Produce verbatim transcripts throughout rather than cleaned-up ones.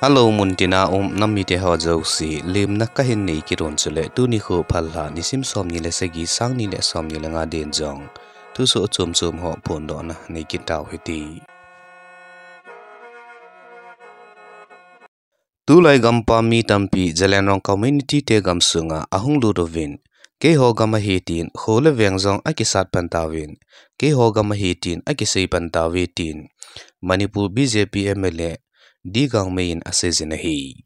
Hello, muntina um nam mite ho jouse, lemna kahin nei kit un chule, tuni kho phalha, nisim somni le sagi, sangni le somni le nga din jong thusoh chomchom ho phondohna nei kit tau hite. Tulai gampam mi tampi Zeliangrong community te gamsunga ahung lut uvin, keiho gam ahi tin, kho le veng jong akisat pan tauvin, keiho gam ahi tin akisei pan tauve tin Manipur B J P M L A D Gangmei in asei jin ahi.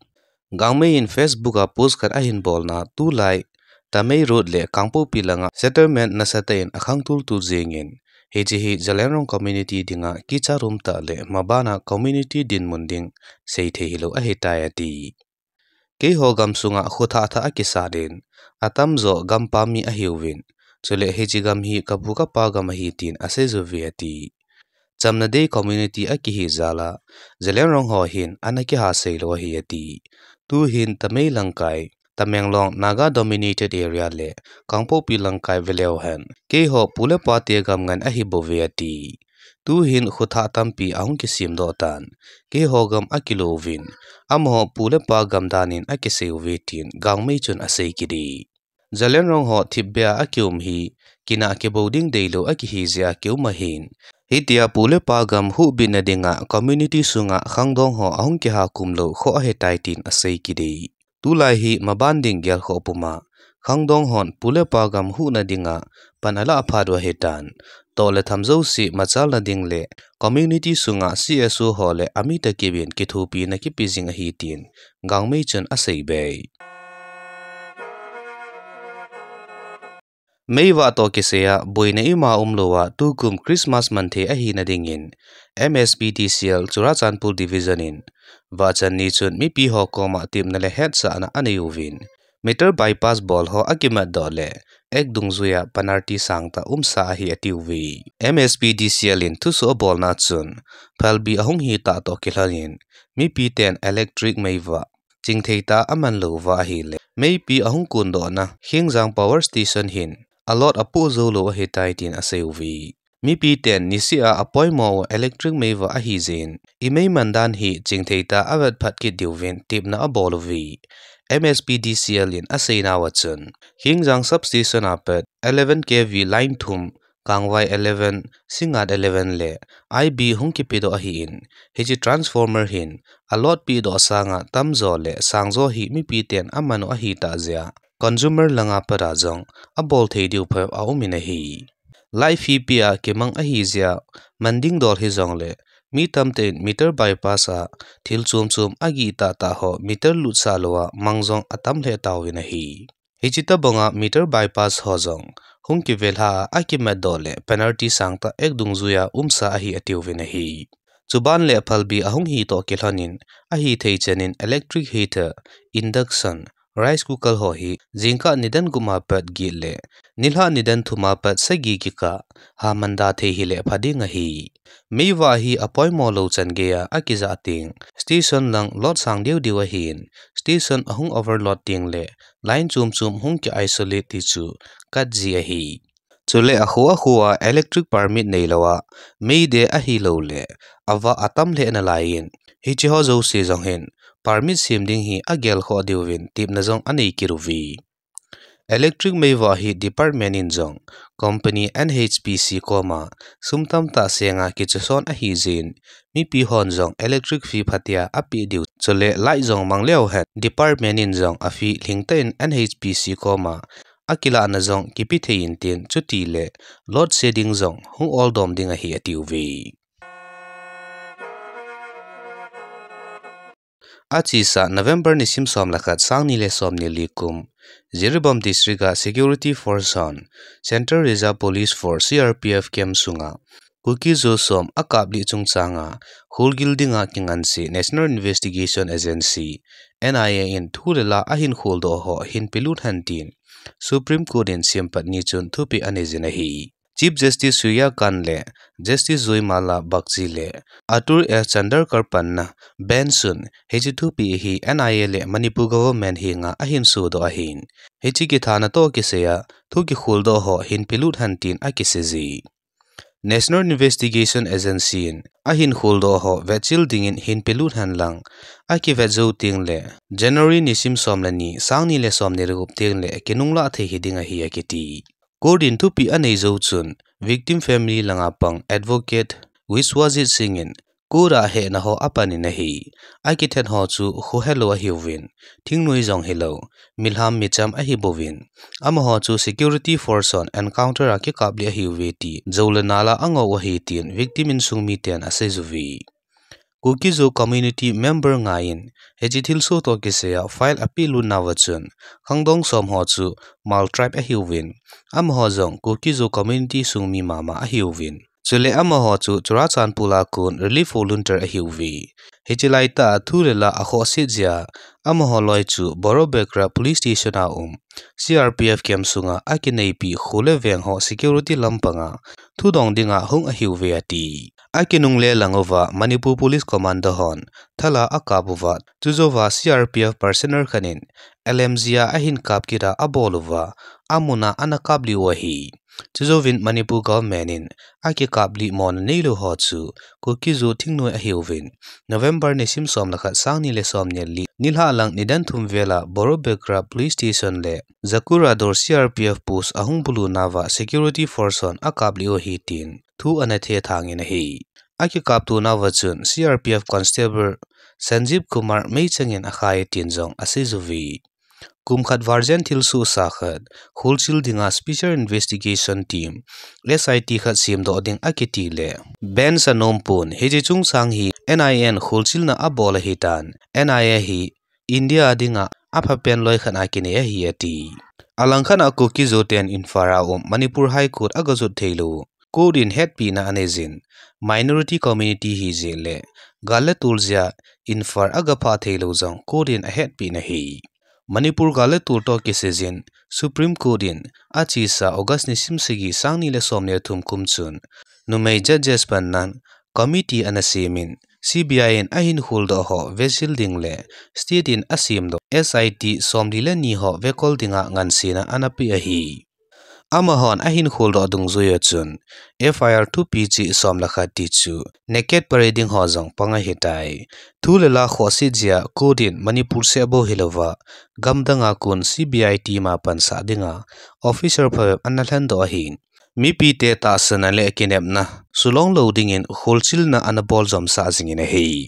Gangmei in Facebook a post khat ahin bolna, tulai Tamei Road le Kangpokpi langa settlement nasatah in akhang tultul jingin, hiche hi Zeliangrong community dinga kicha um tah le mabana community dinmun ding seithei hilou ahitai ati. Keiho gamsunga kho thah thah akisat in, atamjo gampam mi ahiuvin, chule hiche gam hi kapu kapa gam ahi tin asei uve ati. Chamna dei community akihi jal a, Zeliangrong ho hin ana kiha seilou ahi ati. Tuhin Tamei langkai, Tamenglong Naga dominated area le Kangpokpi langkai veleu hen, keiho pu le pa te gam ngen ahi bouve ati. Tuhin kho thah tampi ahung kisemdoh tan, keiho gam akilouvin, amaho pu le pa gam dan in akisei uve tin Gangmei chun asei kit e. Zeliangrong ho thipbeh a akium hi, kinah kibou ding deilou akihi jeh a kium ahin, hitia pu le pa gam huhbitna dinga community sunga khangdong ho ahung kihakum lou kho ahitai tin asei kit e. Tulai hi maban ding gelkhoh puma khangdong hon pu le pa gam huhna dinga pan alah phat u ahitan, toh le tham jouse machalna ding le community sunga C S O ho le ami takip in kithopina kipe jing ahi tin Gangmei chun asei be e. Meivah toh kisaiya boina ima umlouva tukum Christmas manthei ahina dingin M S P D C L Churachandpur Division in vahchan ni chun mipi ho koma tepna le hetsahna anei uvin, meter bypass bol ho akimatdoh le ek dungjuiya penalty sangtah umsa ahi atiuve. M S P D C L in thusoh abolna chun, phalbi ahung hitah toh kilhonin, mipi ten electric meivah chingthei tah a aman louva ahile, meipi ahung kondohna Khengjang Power Station hin a load apoh joulou ahitai tin asei uve. Mipi ten niseh a apoimo u electric meivah ahijeh in, imei mandan hi chingthei tah a avetphat kit diuvin tepna abol uve. M S P D C L in aseinauva chun, Khengjang Substation a pat eleven K V line thum, Kangvai eleven, Singngat eleven le I B hung kipedoh ahin, hiche transformer hin a load pehdoh sanga tamjo le sangjo hi mipi ten aman u ahitah jeh a, consumer langa pat a jong abol thei diu phabep aumin ahi. Light fee pea kimang ahijeh a, man ding dol hijongle, mi tamtah in meter bypass a thil chom chom agih tahtah ho meter lutsah louva mang jong atam lheh tauvin ahi. Hiche tobanga meter bypass ho jong hung kivelha a akimatdoh le penalty sangtah ek dungjuiya umsa ahi atiuvin ahi. Chuban le phalbi ahung hitoh kilhonin, ahithei chanin electric heater, induction, rice cooker ho hi jingkah nidan gup a pat get le nilhah nidan thum a pat sagi kikah a man da thei hile pha ding ahi. Meivah hi apoimo lou chan geiya akijah teng, station lang load sang deu deu ahin, station ahung overload teng le line chom chom hung ki isolate ti chu kat ji ahi. Chule akho akho a electric permit neilouva mei de ahilou le avah atam lheh nalaiyin, hiche ho jouse jong hin permit sem ding hi agelkhoh diuvin tepna jong anei kit uve. Electric meivah hi department in jong company N H P C koma sum tamtah senga kichoson ahijeh in, mipi hon jong electric fee phatea apeh diu chule light jong mang leu hen department in jong a fee lhingtah in N H P C koma akilahna jong kipe thei intin, chutile load shedding jong hung oldom ding ahi atiuve. Achesa November nisim som le khat, sangni le somni le li kum, Jiribam District a Security Force hon Central Reserve Police Force, C R P F, camp sunga Kuki-Zo som akaplih chungchanga kholgil dinga kingansea National Investigation Agency, N I A, in thu le la ahin kholdoh ho hin pelut hen tin Supreme Court in sempat ni chun thupeh anei jin ahi. Chief Justice Surya Kant le Justice Joymala Bagchi le Atul S Chandrakarkar panna bench chun hiche thupeh hi N I A le Manipur government henga ahin sodoh ahin, hiche kithana toh kisaiya thu kikholdoh ho hin pelut hen tin akiseiye. National Investigation Agency in ahin kholdoh ho vetchil dingin hin pelut hen lang, akivet jou teng le January nisim som le ni, sang ni le som ni le gup teng le kinunglah thei hiding ahi akiti. Court in thupeh anei jou chun, victim family langa pang advocate Vishwajit Singh in court a hehna ho apan in ahi. Akithat ho chu khohelou ahiuvin, thingnoi jong hilou, milham micham ahibouvin, amaho chu security force hon encounter a kikap lih ahiuve ti jou le nal a angou ahi tin victim insung miten asei uve. Kuki-Zo community member nga in hiche thilsoh toh kisaiya file apeh lut nauva chun, khangdong som ho chu Hmar tribe ahiuvin, amaho jong Kuki-Zo community sung mi mama ahiuvin. Chule amaho chu Churachandpur a kon relief volunteer ahiuve. Hiche laitah a thu le la akhohset jeh a, amaho loi chu Borobekra Police Station a um C R P F camp sunga akineipi kho le veng ho security lampanga thudong dinga hung ahiuve ati. Akinungle lang uva Manipur Police Commando hon thal a akap uva, chujouva C R P F personnel khat in L M G a ahin kap kit a abol uva, amun a ana kap lih u ahi. Chujouvin Manipur government in akikap lih mona neilou ho chu Kuki-Zo thingnoi ahiuvin, November nisim som le khat, sang ni le som ni le li, nilhah lang nidan thum vel a Borobekra Police Station le Jakurador C R P F post ahung bulu nauva security force hon akap lih u ahi tin thu ana thethang in ahi. Akikapto nauva chun C R P F constable Sanjeev Kumar meichang in akhai tin jong asei uve. Kum khat val jen thilsoh sah khat kholchil dinga special investigation team, S I T khat semdoh ding akiti le bench anom pon, hiche chungchang hi N I A in kholchilna abol ahitan, N I A hi India dinga aphapen loi khat akinei ahi ati. Alangkhat a Kuki-Zo ten Imphal a um Manipur High Court agajot theilou court in hetpina anei jin, minority community hijeh le gal le tol jeh a Imphal agaphah theilou jong court in ahetpi in ahi. Manipur gal le tol toh kisai jin Supreme Court in achesa August nisim sagi, sang ni le som ni le thum kum chun numei judges pannan committee ana semin, C B I in ahin kholdoh ho vetchil ding le state in asemdoh S I T somli le ni ho vekol dinga ngansena ana pe ahi. Amahon ahin kholdoh dungjuiya chun F I R thupi cheh som le khat ti chu naked parading ho jong pang ahitai. Thu le la khohset jeh a court in Manipur seh bou hilouva, gamdang a kon C B I team a pansah dinga officer phabep ana lhendoh ahin, mipite tahsanna le kinepna sulong lou dingin kholchilna ana bol jomsah jingin ahi.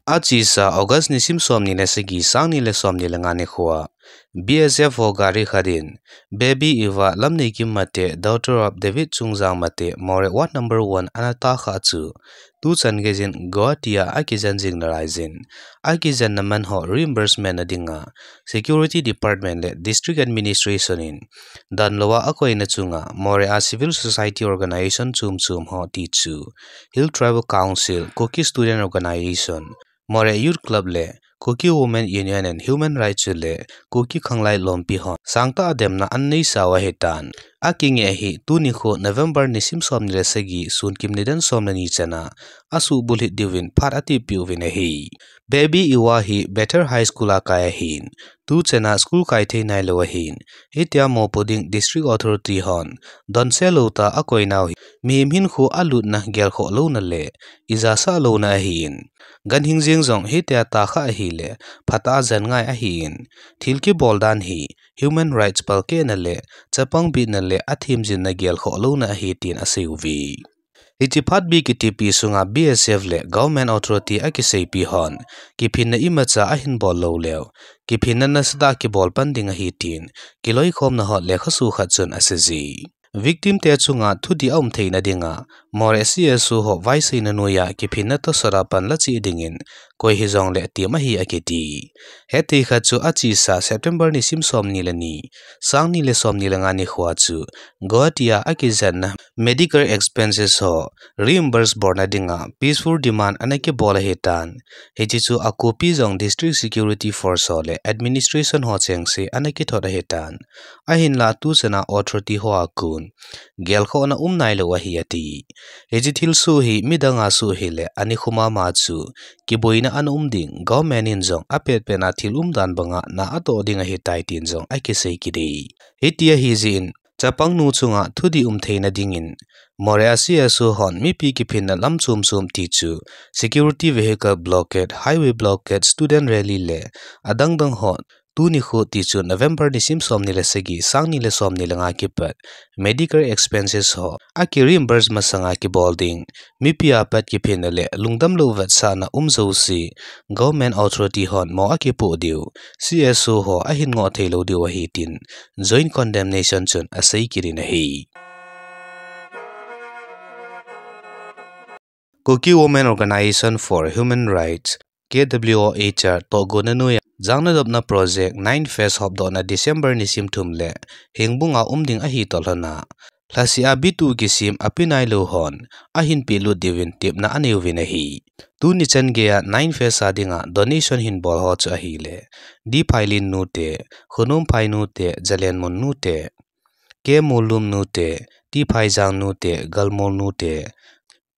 Achesa August nisim somni le sagi, sang ni le somni le nga nikhoa B S F ho gari khat in Baby Eva Lamneikim Mate, daughter of David Chungjang Mate, Moreh ward number one ana tahkhah chu tuchan geijin Guwahati a akijen jing nalaijin, akijenna man ho reimbursement na dinga Security Department le District Administration in danlou a akoina chunga Moreh a civil society organization chom chom ho ti chu Hill Tribal Council, Kuki Student Organization, Moreh Youth Club le Kuki Women Union and Human Rights chule Kuki Khanglai Lompi hon sangtah a demna ana neisau ahitan, akinge hi tuni nikho November nisim somni le sagi, sunkim nidan som le ni chana asuhbulhit diuvin phat atipeh uvin ahi. Baby Eva hi Bethel High School a kai ahin, tuchana school kai thei nailou ahin, hitia mopo ding District Authority hon donse lou tah a akoinau hi mihem hinkho alutna, gelkhoh louna le ijasah louna ahin, ganhing jeng jong hitia tahkhah ahile phatah a jen ngai ahin, thil kibol dan hi human rights palkehna le chapang bitna le athemjilna, gelkhoh louna ahi tin aseiuve. Hiche phatbi kitipi sunga B S F le Government Authority akiseipi hon kiphinna imacha ahin bol lou leu, kiphinna nasatah a kibol pan ding ahi tin kiloikhomna ho lekhasu khat chun aseije. Victim te chunga thudih aum theina dinga Moreh C S O ho vaiseina noiya kiphinna tosot a pan la cheh dingin koi hijongle tem ahi akiti. Hetthei khat chu achesa September nisim somni le ni, sang ni le somni le nga nikhoa chu Guwahati a akijenna medical expenses ho reimburse bolna dinga peaceful demand ana kibol ahitan, hiche chu akopi jong District Security Force ho le administration ho chengse ana kithot ahitan, ahinla tuchana authority hoa kon gelkhohna um nailou ahi ati. Hiche thilsoh hi midang a soh hile anikhuma ma chu kiboina ana um ding, government in jong apetpet a thil umdan banga na atoh ding ahitai tin jong akisei kit e. Hiti ahijeh in Chapang nu chunga thudih um theina dingin, Moreh a C S O hon mipi kiphinna lam chom chom ti chu, security vehicle blockade, highway blockade, student rally le adang dang ho, tuni khu ti chu November nisim somni le sagi, sangni le somni le nga kipat, medical expenses ho aki reimburse masanga kibol ding, mipi a pat kiphinna le lungdam lou vetsahna um jouse, government authority hon mo akipoh diu, C S O ho ahin ngoh thei lou diu ahi tin, joint condemnation chun asei kit in ahi. Kuki Women Organization for Human Rights, K W O H R, tohgonna noiya, jangnadopna project nine phase hopdohna December nisim thum le Hengbung a um ding ahi toh lhona, lhasih a bitu kisim api nailou hon ahin pelut diuvin tepna anei uvin ahi. Tuni chan geiya nine phase a dinga donation hin bol ho chu ahile, D. Phailin nute, Khonomphai nute, Zalenmun nute, K. Mollum nute, T. Phaijang nute, Galmol nute,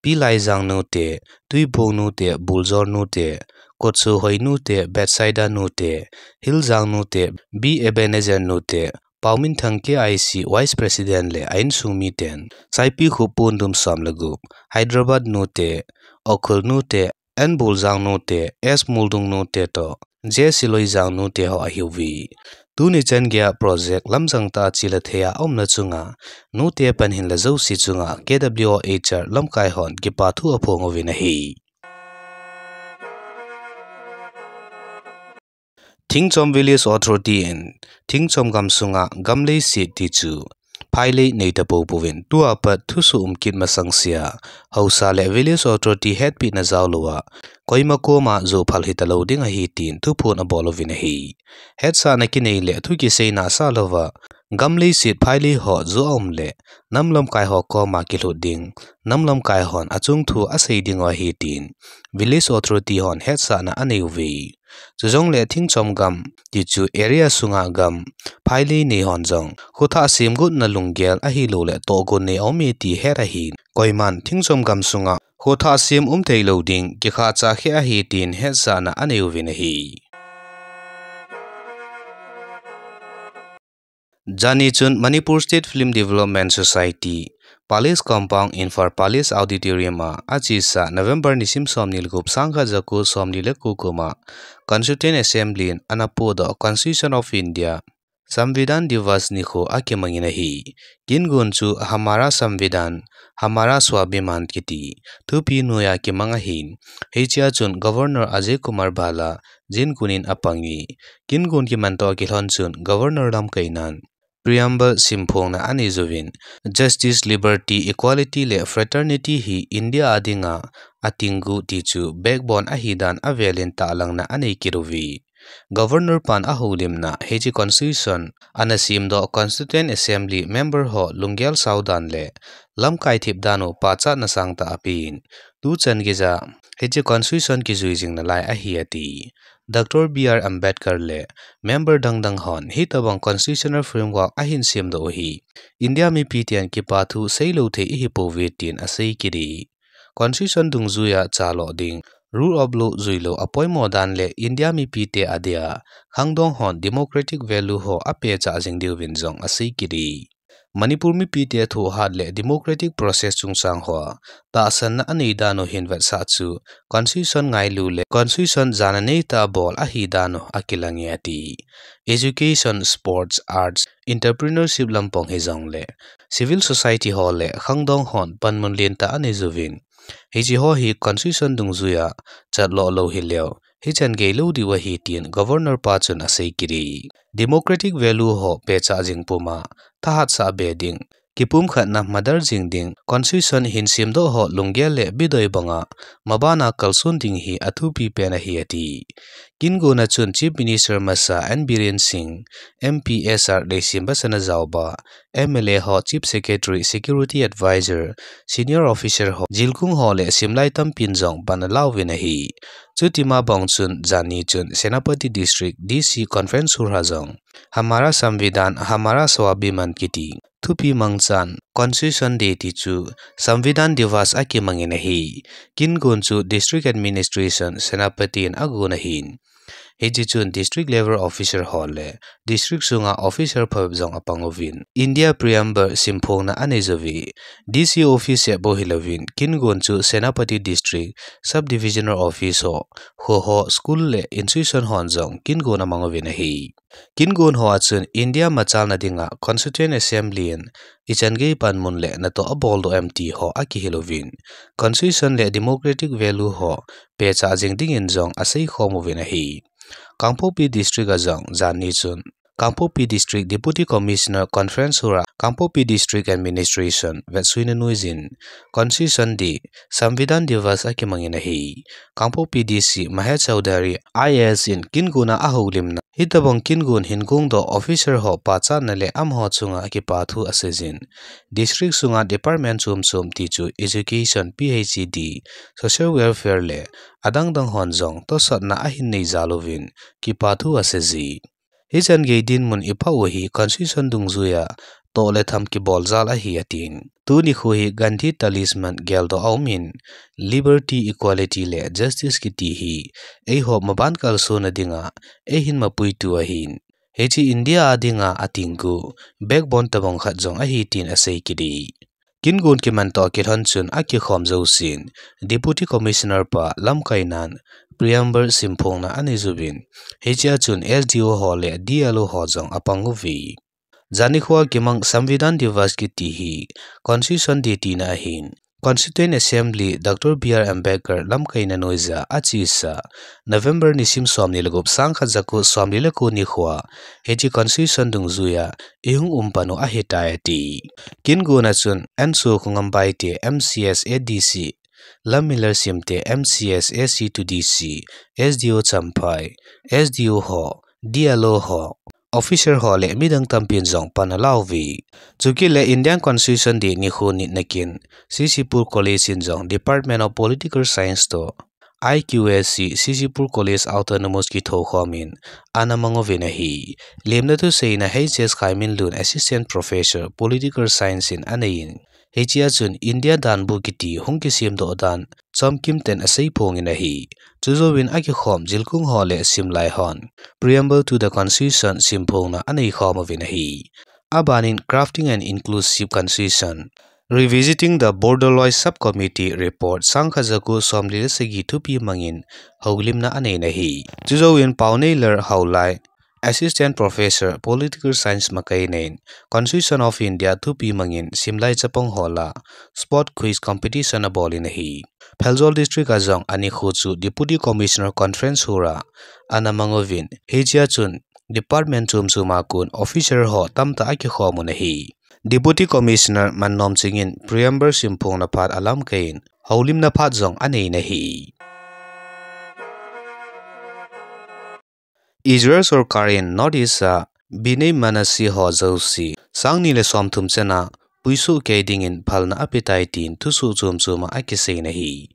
P. Laijang nute, Twibong nute, Buljor nute, Kotsohoi nute, Bethsaida nute, Hiljang nute, B. Ebenezer nute, Pauminthang K I C Vice President le a insung miten, Saipikhup pondum som le gup, Hyderabad nute, Ukhrul nute, N. Buljang nute, S. Muldung nute toh, J. Siloijang nute ho ahiuve. Tuni chan geiya project lamjang tah a chil a theiya aumna chunga, nute pan hinla jouse chunga K W O H R lamkai hon kipa thu aphong uvin ahi. Thingchom Village Authority in Thingchom gamsunga gam leiset ti chu phailei nei tapou pouvin, tua pat thusoh um kit masang sea, haosa le Village Authority hetpehna jaolouva, koima koma joh phal hita lou ding ahi tin thuphon abol uvin ahi. Hetsahna kinei le thu kiseina asa louva, gam leiset phailei ho joh aum le, nam lamkai ho koma kilhut ding, nam lamkai hon achung thu asei diu ahi tin, Village Authority hon hetsahna anei uve. Chujongle Thingchom gam, ti chu area sunga gam, phailei nei hon jong, khothah semgotna lunggel ahilou le tohgon nei aume ti het ahin, koiman Thingchom gam sunga khothah sem um thei lou ding, kikhahcha khe ahi tin hetsahna anei uvin ahi. Jani chun Manipur State Film Development Society, Palace Compound, Imphal Palace Auditorium a, achesa November nisim somni le gup, sangkhat jako somli le ko kum a, Constituent Assembly in ana podoh Constitution of India, Samvidhan Divas nikho akimangin ahi. Kin gon chu Hamara Samvidhan, Hamara Swabhiman kiti thupi noiya kimang ahin. Hichea chun Governor Ajay Kumar Bhalla, jin kunin apang e. Kin gon kiman toh kilhon chun Governor lamkainan Preamble simphongna anei uvin, Justice, Liberty, Equality le Fraternity hi India a dinga atinggu ti chu backbone ahi dan avelin tahlangna anei kit uve. Governor pan ahoulimna, hiche Constitution ana semdoh Constituent Assembly member ho lunggel sao dan le lamkai thip dan u pachatna sangtah apen, tuchan geija hiche Constitution kijui jing nalai ahi ati. Doctor B R Ambedkar le member dangdang hon hitobang constitutional framework ahin semdoh u hi India mipiten kipathu seilou thei ihipouve tin asei kit e. Constitution dungjuiya chalo ding, rule of law juilou apoimo dan le India mipite adia khangdong hon democratic value ho apehcha jing diuvin jong asei kit e. Manipur mipite thohhat le democratic process chungchang hoa tahsanna anei dan u hin vetsah chu Constitution ngailu le Constitution jana neitah a bol ahi dan u akilang e ati. Education, sports, arts, entrepreneurship lampong hijongle civil society ho le khangdong hon panmun lentah anei uvin, hiche ho hi Constitution dungjuiya chatlo lou hileu hichan geilou diu ahi tin Governor pa chun asei kit e. Democratic value ho pehcha jing puma thahatsah be ding, kipumkhatna madar jing ding, Constitution hin semdoh ho lunggel le bidoi banga mabana kalson ding hi athupi pen ahi ati. Kin gonna chun Chief Minister masa N Biren Singh, M P S R Leishemba Sanajaoba, M L A ho, Chief Secretary, Security Advisor, senior officer ho, jilkung ho le simlai tampin jong pan alauvin ahi. Chutima bang chun janhi chun Senapati District D C Conference hall a jong Hamara Samvidhan, Hamara Swabhiman kiti thupi mangchan Constitution Day ti chu Samvidhan Divas akimangin ahi. Kin gon chu District Administration Senapati in agon ahin. Hiche chun district level officer ho le district sunga officer phabep jong apang uvin, India Preamble simphongna anei jouve. D C office bou hilouvin, kingon chu Senapati District Subdivisional Office ho, kho ho, school le institution hon jong kingon amang uvin ahi. Kingon hoa chun India machalna dinga Constituent Assembly in ichan gei panmun le natoh aboldoh em ti ho akihil uvin, constitution le democratic value ho pehcha jing dingin jong aseikhom uvin ahi. Kangpokpi District a jong janhi chun Kangpokpi District Deputy Commissioner Conference Hall a Kangpokpi District Administration vetsuina noiyin Constitution Day, Samvidhan Diwas akimangin ahi. Kangpokpi D C Mahesh Chaudhary I A S in kingonna ahoulimna, hitobang kingon hin gongdoh officer ho pachatna le amaho chunga kipathu aseiyin, district sunga department chom chom tichu education, P H E D, social welfare le adang dang hon jong tosotna ahin nei jal uvin kipathu aseiji. Hichan gei dinmun iphah u hi constitution dungjuiya toh le tham kibol jal ahi atin. Tuni kho hi Gandhi Talisman geldoh aumin, liberty, equality le justice kiti hi eiho maban kalsonna dinga eihin mapuitu ahin, hiche India a dinga atinggu backbone tobang khat jong ahi tin asei kit e. Kingon kiman toh kilhon chun akikhom jousen Deputy Commissioner pa lamkainan Preamble simphongna anei uvin, hichea chun S D O ho le D L O ho jong apang uve. Janhi khoa kimang Samvidhan Diwas kiti hi Constitution Day tina ahin, Constituent Assembly Doctor B R Ambedkar lamkaina noiya achesa November nisim somni le gup, sangkhat jako somli le ko nikhoa hiche Constitution dungjuiya ihung um pan u ahitai ati. Kingonna chun N Sokhongam Baite, M C S A D C, Lamminlal Simte, M C S A C to D C, S D O Champhai, S D O ho, D L O ho, officer ho le midang tampin jong pan alauve. Chukit le Indian Constitution Day nikho nitna kin, C C Pur College in jong Department of Political Science toh I Q A C, C C Pur College Autonomous kithokhomin ana mang uvin ahi. Lemna thuseina H S Khaiminlun, Assistant Professor, Political Science in aneiyin, hichea chun India danbu kiti hung kisemdoh dan chomkim ten aseiphongin ahi. Chujouvin akikhom jilkung ho le simlai hon Preamble to the Constitution simphongna aneikhom uvin ahi. Abanin Crafting an Inclusive Constitution, Revisiting the Border Laws Subcommittee Report sangkhat jako somli le sagi thupi mangin houlimna aneina ahi. Chujouvin Paonei Lalhaolai, Assistant Professor, Political Science makaina in Constitution of India thupi mangin simlai chapang ho lah a Sport Quiz Competition abolin ahi. Pherzawl District a jong anikho chu Deputy Commissioner Conference Hall a ana mang uvin, hichea chun department chom choma kon officer ho tamtah akikhomun ahi. Deputy Commissioner Mannomching in Preamble simphongna phat alamkaiyin houlimna phat jong aneina ahi. Israel sorkar in North East a Bnei Menashe ho jouse sangni le somthum channa puisoh kei dingin phalna apetai tin thusoh chom choma akiseina ahi.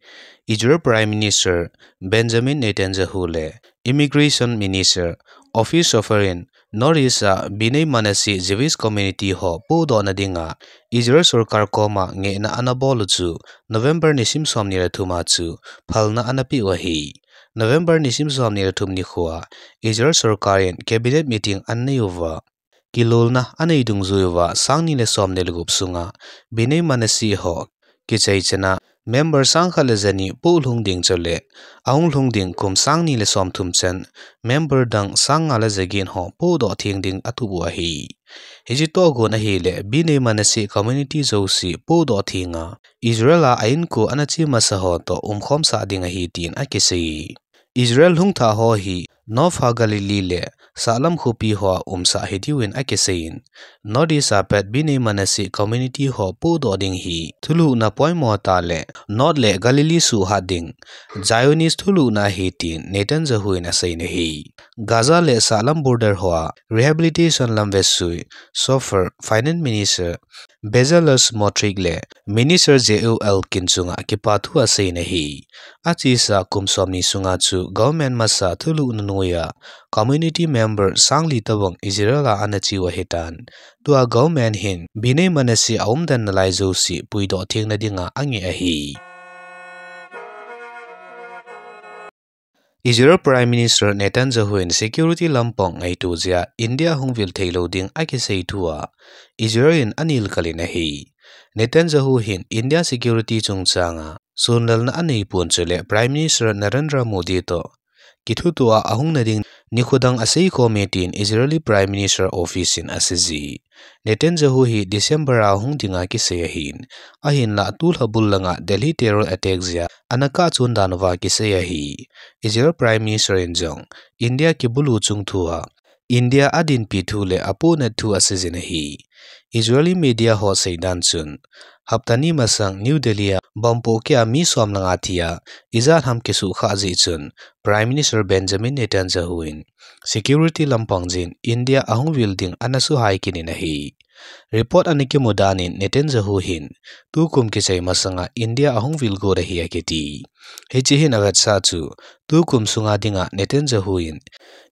Israel Prime Minister Benjamin Netanyahu le Immigration Minister Ophir Soffer in North East a Bnei Menashe Jewish Community ho pohdohna dinga Israel sorkar koma ngehna anabol u chu November nisim somni le thum a chu phalna anapeh u ahi. November nisim somni le thum nikhoa Israel sorkar in cabinet meeting ananei uva, kilolna anei dungjui uva sangni le somni le gup sunga Bnei Menashe ho kichai channa member sangkhat le jani pohlhung ding chule ahung lhung ding kum sangni le somthum chan member dang sangnga le jaget ho pohdoh theng ding atup u ahi. Hiche tohgon ahile Bnei Menashe community jouse pohdoh thenga Israel a a-inko anache masa ho toh umkhomsah ding ahi tin akisei. Israel lhungthah ho hi Nof HaGalilee le sahlam khopi hoa umsah hidiuvin akiseiyin, North East a pat Bnei Menashe community ho pohdoh ding hi thulhuhna poimo tah le North le Galilee suhhat ding Zionist thulhuhna ahi tin Netanyahu in aseina ahi. Gaza le sahlam border hoa rehabilitation lam vetsui Soffer, Finance Minister Bezalel Smotrich le Minister Ze'ev Elkin chunga kipathu aseina ahi. Achesa kum somni sunga chu government masa thulhuhna noiya community member sangli tobang Israel a anache u ahitan. Tua government hin Bnei Menashe aumden nalai jouse puidoh thengna dinga angeh ahi. Israel Prime Minister Netanyahu in security lampang ngaito jeh a India hung vil thei lou ding akisei thu a Israel in anilkal in ahi. Netanyahu hin India security chungchang a sunlalna anei pon chule Prime Minister Narendra Modi toh kithutuah a ahung na ding nikho dang asei khom e tin Israeli Prime Minister Office in asei ji. Netanyahu hi December a hung dinga kisei ahin, ahinlah tulha bul langa Delhi terror attack jeh a ana kah chun dan uva kisei ahi. Israel Prime Minister in jong India kibulu chung thu a India adinpi thu le apohnat thu asei jin ahi. Israeli media ho seidan chun, hapta ni masang New Delhi a bomb pohkeh a mi som le nga thi a, ijat ham kisuhkhah jeh chun, Prime Minister Benjamin Netanyahu in security lampang jin India ahung vil ding ana suhai kit in ahi. Report ana kimu dan in Netanyahu hin, tukum kichai masanga India ahung vil got ahi akiti. Hiche hin avetsah chu, tukum sunga dinga Netanyahu in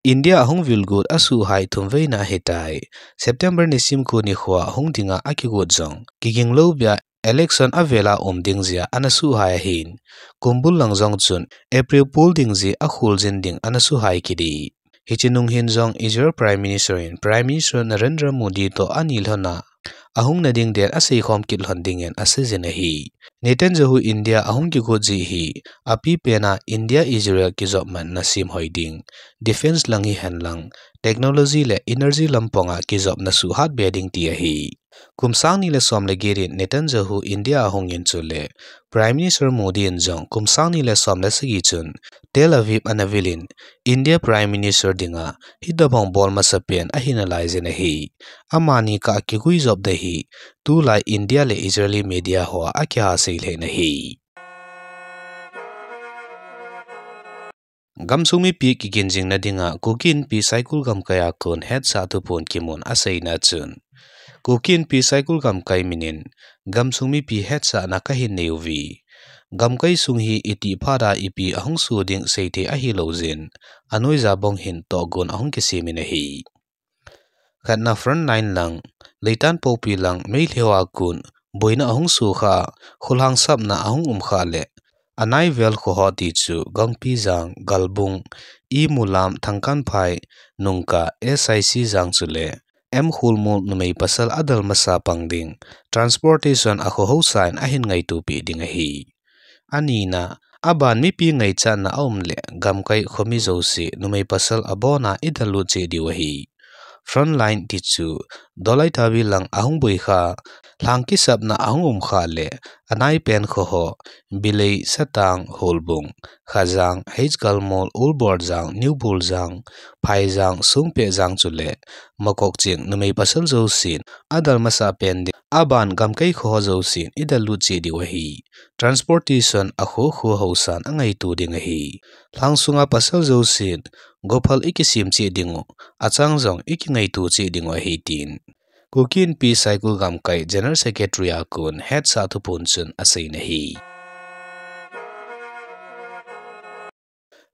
India ahung vil got asuhhai thum veina ahitai. September nisim ko nikho a hung dinga akigot jong kiging lou beh a election avel a um ding jeh a ana suhhai ahin, kum bul lang jong chun April pol ding jeh a kholjin ding ana suhhai kit e. Hiche nung hin jong Israel Prime Minister in Prime Minister Narendra Modi toh anilhon a ahung na ding den asei khom kit lhon dingin asei jin ahi. Netanyahu India ahung kigot jeh hi, apipen a India Israel kijopmatna semhoi ding, defence lang hihen lang, technology le energy lampang a kijopna suhhat be ding ti ahi. Kum sang ni le som le get in Netanyahu India ahung in chule Prime Minister Modi in jong kum sang ni le som le sagi chun Tel Aviv ana vil in India Prime Minister dinga hitobang bol masapen ahi nalai jin ahi. Amani kah kigui jop na hi, tulai India le Israeli media ho a akiha sei lheh in ahi. Gamsung mipi kigin jing na dinga Kuki Inpi Saikul gamkai a kon hetsah thuphon kimun aseina chun, Kuki Inpi Saikul gamkai min in gamsung mipi hetsahna kahin nei uve. Gamkai sung hi itih phat a ipi ahung soh ding seithei ahilou jeh in, anoija bang hin tohgon ahung kisem in ahi. Khatna frontline lang, Leitanpokpi lang, Meitei ho a kon boina ahung sohkhah, kholhang sapna ahung umkhah le anai vel kho ho ti chu Gangpijang, Galbung, Imulam, Thangkanphai, Nungka, S I C jang chule M Kholmol numei pasal adal masa pang ding transportation a kho haosa in ahin ngaito peh ding ahi. Anina, aban mipi ngaichatna aum le gamkai khomi jouse numei pasal abon a idallut cheh diu ahi. Frontline ti chu Dolai Tabi lang ahung boikhah, lhang kisapna ahung umkhah le anai pen kho ho, Bilei, Satang, Holbung, Khajang, H Galmol, Ulborjang, New Buljang, Phaijang, Songpehjang chule Mokokchung numei pasal jousen adal masa pen ding aban gamkai kho ho jousen idallut cheh diu ahi. Transportation a kho kho haosa in angaito ding ahi. Lhang sunga pasal jousen gophal ikisem cheh diu, achang jong ikingaito cheh diu ahi tin Kuki Inpi Saikul gamkai General Secretary a kon hetsah thuphon chun asei in ahi.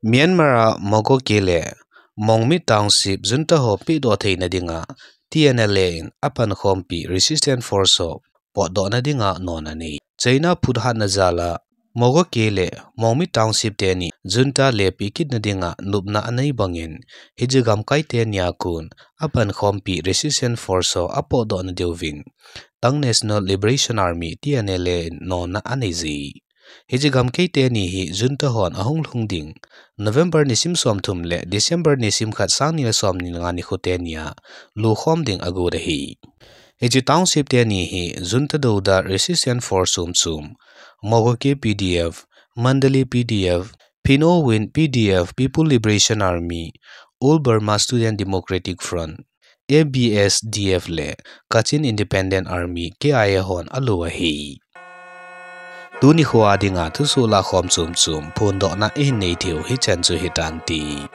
Myanmar a Mogoke le Mongmit Township junta ho pehdoh theina dinga T N L A in apankhompi Resistance Force ho potdohna dinga non anei. China phuthatna jal a Mogoke le Mongmit Township teni junta lepeh kitna dinga nopna anei bangin, hiche gamkai teni a kon apankhompi Resistance Force ho apotdohna diuvin Ta'ang National Liberation Army, T N L A in nonna anei ji. Hiche gamkai teni hi junta hon ahung lhung ding November nisim somthum le December nisim khat, sang ni le somni le nga nikho teni a lukhom ding agot ahi. Hiche township teni hi junta douda Resistance Force chom chom, Mogoke P D F, Mandalay P D F, Phin Oo Win P D F, People Liberation Army, All Burma Student Democratic Front, A B S D F le Kachin Independent Army, K I A hon alo ahi. Tuni khoa dinga thusoh lahkhom chom chom phondohna ihin nei theiu hichan chu hitante.